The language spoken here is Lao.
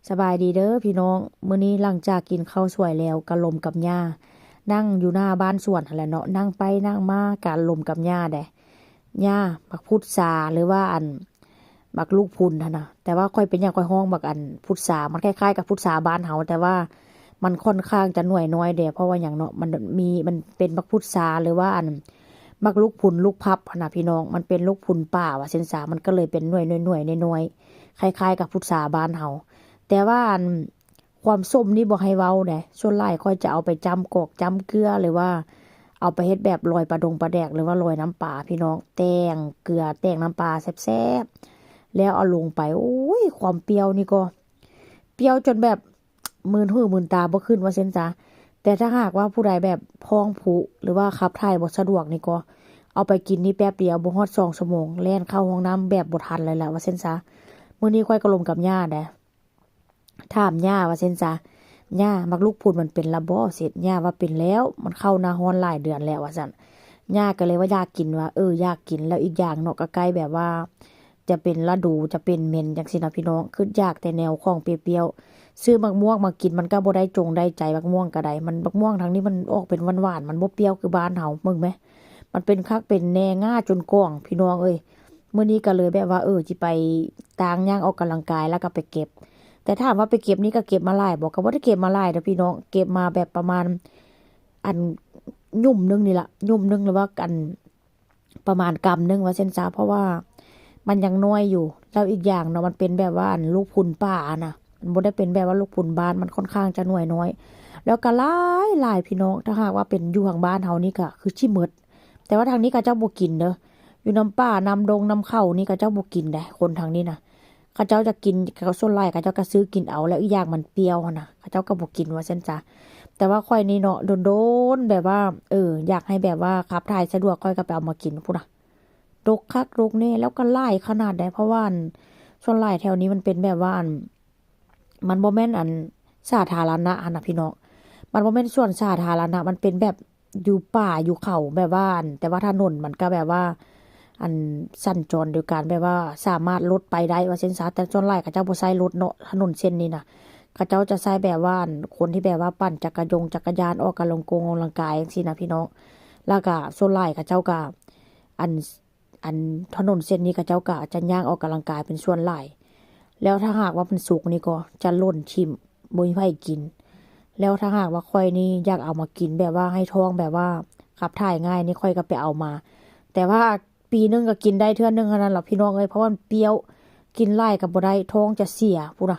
ສະບາຍດີເດີພີ່ນ້ອງ, ມື້ນີ້ຫຼັງຈາກກິນເຂົ້າສວຍແລ້ວ ກະລົມກັບຍ່າ, ນັ່ງຢູ່ໜ້າບ້ານສວນຫັ້ນແຫຼະເນາະ, ນັ່ງໄປນັ່ງມາ ກະລົມກັບຍ່າແດ່. ຍ່າ ບັກພຸດສາ ຫຼືວ່າອັນ ບັກລູກພຸ່ນຫັ້ນນະ, ແຕ່ວ່າຂ້ອຍເປັນຫຍັງຂ້ອຍຮ້ອງບັກອັນພຸດສາ, ມັນຄ້າຍໆກັບພຸດສາບ້ານເຮົາ ແຕ່ວ່າມັນຂ້ອນຂ້າງຈະໜ່ວຍນ້ອຍແດ່. ເພາະວ່າຫຍັງເນາະ, ມັນມີ ມັນເປັນບັກພຸດສາ ຫຼືວ່າອັນ ບັກລູກພຸ່ນລູກພັບຫັ້ນນະພີ່ນ້ອງ, ມັນເປັນລູກພຸ່ນປ່າວ່າຊັ້ນຊະ, ມັນກໍເລີຍເປັນໜ່ວຍໆໆນ້ອຍໆ ຄ້າຍໆກັບພຸດສາບ້ານເຮົາ. ແຕ່ວ່າອັນ ຄວາມສົ້ມນີ້ບໍ່ໃຫ້ເວົ້າເດ້, ສ່ວນຫຼາຍຂ້ອຍຈະເອົາໄປຈ້ຳກອກຈ້ຳເກືອ ຫຼືວ່າເອົາໄປເຮັດແບບລອຍປາດົງປາແດກ ຫຼືວ່າລອຍນ້ຳປາພີ່ນ້ອງ, ແຕ້ງເກືອແຕ້ງນ້ຳປາແຊບໆ ແລ້ວເອົາລົງໄປ. ໂອ້ຍ ຄວາມປ່ຽວນີ້ກໍປ່ຽວຈົນແບບ ມື່ນຫູມື່ນຕາບໍ່ຂຶ້ນວ່າຊັ້ນຊະ. ແຕ່ຖ້າຫາກວ່າຜູ້ໃດແບບພ້ອງຜຸ ຫຼືວ່າຂັບຖ່າຍບໍ່ສະດວກນີ້ກໍ ເອົາໄປກິນນີ້ແປັບດຽວ ບໍ່ຮອດສອງຊົ່ວໂມງ ແລ່ນເຂົ້າຫ້ອງນ້ຳແບບບໍ່ທັນເລີຍລະວ່າຊັ້ນຊະ. ມື້ນີ້ຂ້ອຍກໍລົມກັບຍ່າແດ່, ຖາມຍ່າວ່າຊັ້ນຊະ, ຍ່າ ບັກລູກພຸ່ນມັນເປັນລະບໍ່? ເສັດ ຍ່າວ່າເປັນແລ້ວ, ມັນເຂົ້າໜ້າຮ້ອນຫຼາຍເດືອນແລ້ວວ່າຊັ້ນ. ຍ່າກໍເລີຍວ່າຢາກກິນ, ວ່າ ເອີ ຢາກກິນ. ແລ້ວອີກຢ່າງເນາະ ກໍໃກ້ແບບວ່າ ຈະເປັນລະດູ ຈະເປັນເມັນຈັ່ງຊີ້ນະພີ່ນ້ອງ, ຄຶດຢາກແຕ່ແນວຂອງປ່ຽວໆ. ຊື້ໝາກມ່ວງມາກິນ ມັນກໍບໍ່ໄດ້ຈົງໄດ້ໃຈ, ໝາກມ່ວງກໍໄດ້ ມັນ ໝາກມ່ວງທາງນີ້ມັນອອກເປັນຫວານໆ ມັນບໍ່ປ່ຽວຄືບ້ານເຮົາ. ເບິ່ງແມ ມັນເປັນຄັກເປັນແນ່ ງາຈົນກອງພີ່ນ້ອງເອີຍ. ມື້ນີ້ກໍເລີຍແບບວ່າ ເອີ ຊິໄປຕາງຍ່າງອອກກຳລັງກາຍ ແລ້ວກໍໄປເກັບ. ແຕ່ຖາມວ່າໄປເກັບນີ້ກໍເກັບມາຫຼາຍບໍ່? ກໍບໍ່ໄດ້ເກັບມາຫຼາຍເດີພີ່ນ້ອງ, ເກັບມາແບບປະມານ ອັນ ຫຍຸ່ມໜຶ່ງນີ້ລະ, ຫຍຸ່ມໜຶ່ງ ຫຼືວ່າ ອັນ ປະມານກຳໜຶ່ງວ່າຊັ້ນຊະ, ເພາະວ່າມັນຍັງນ້ອຍຢູ່. ແລ້ວອີກຢ່າງເນາະ ມັນເປັນແບບວ່າ ອັນ ລູກພຸ່ນປ່ານະ, ມັນບໍ່ໄດ້ເປັນແບບວ່າລູກພຸ່ນບ້ານ, ມັນຂ້ອນຂ້າງຈະໜ່ວຍນ້ອຍ ແລ້ວກໍຫຼາຍໆ ພີ່ນ້ອງ. ຖ້າຫາກວ່າເປັນຢູ່ທາງບ້ານເຮົານີ້ກໍຄືຊິໝົດ, ແຕ່ວ່າທາງນີ້ເຂົາເຈົ້າບໍ່ກິນເດີ, ຢູ່ນຳປ່ານຳດົງນຳເຂົານີ້ເຂົາເຈົ້າບໍ່ກິນເດ້ ຄົນທາງນີ້ນະ. ເຂົາເຈົ້າຈະກິນ ສ່ວນຫຼາຍເຂົາເຈົ້າກໍຊື້ກິນເອົາ, ແລ້ວອີກຢ່າງມັນປ່ຽວຫັ້ນນະ ເຂົາເຈົ້າກໍບໍ່ກິນວ່າຊັ້ນຊະ. ແຕ່ວ່າຂ້ອຍນີ້ເນາະ ດົນໆ ແບບວ່າ ເອີ ຢາກໃຫ້ແບບວ່າຂັບຖ່າຍສະດວກ ຂ້ອຍກໍໄປເອົາມາກິນພຸ້ນນະ, ດົກຄັກດົກແນ່ ແລ້ວກໍຫຼາຍຂະໜາດໃດ. ເພາະວ່າ ອັນ ສ່ວນຫຼາຍແຖວນີ້ມັນເປັນແບບວ່າ ອັນ ມັນບໍ່ແມ່ນ ອັນ ສາທາລະນະຫັ້ນນະພີ່ນ້ອງ, ມັນບໍ່ແມ່ນສວນສາທາລະນະ, ມັນເປັນແບບ ຢູ່ປ່າຢູ່ເຂົາ ແບບວ່າ ອັນ ແຕ່ວ່າຖະໜົນມັນກໍແບບວ່າ ອັນ ສັນຈອນໂດຍການແບບວ່າສາມາດລົດໄປໄດ້ວ່າຊັ້ນຊະ. ແຕ່ສ່ວນຫຼາຍເຂົາເຈົ້າບໍ່ໃຊ້ລົດເນາະ ຖະໜົນເສັ້ນນີ້ນະ, ເຂົາເຈົ້າຈະໃຊ້ແບບວ່າ ອັນ ຄົນທີ່ແບບວ່າປັ່ນຈັກກະຍົງຈັກກະຍານ ອອກກຳລັງກົງອອກກຳລັງກາຍຈັ່ງຊີ້ນະພີ່ນ້ອງ. ແລ້ວກໍສ່ວນຫຼາຍເຂົາເຈົ້າກໍ ອັນ ອັນຖະໜົນເສັ້ນນີ້ເຂົາເຈົ້າກໍຈະຍ່າງອອກກຳລັງກາຍເປັນສ່ວນຫຼາຍ. ແລ້ວຖ້າຫາກວ່າມັນສຸກນີ້ກໍຈະຫຼົ່ນຖິ້ມ ບໍ່ມີໃຜກິນ. ແລ້ວຖ້າຫາກວ່າຂ້ອຍນີ້ຢາກເອົາມາກິນແບບວ່າໃຫ້ທ້ອງແບບວ່າຂັບຖ່າຍງ່າຍນີ້ ຂ້ອຍກໍໄປເອົາມາ, ແຕ່ວ່າປີໜຶ່ງກໍກິນໄດ້ເທື່ອໜຶ່ງເທົ່ານັ້ນລະພີ່ນ້ອງເອີຍ, ເພາະວ່າມັນປ່ຽວ, ກິນຫຼາຍກໍບໍ່ໄດ້ ທ້ອງຈະເສຍພຸ້ນນະ.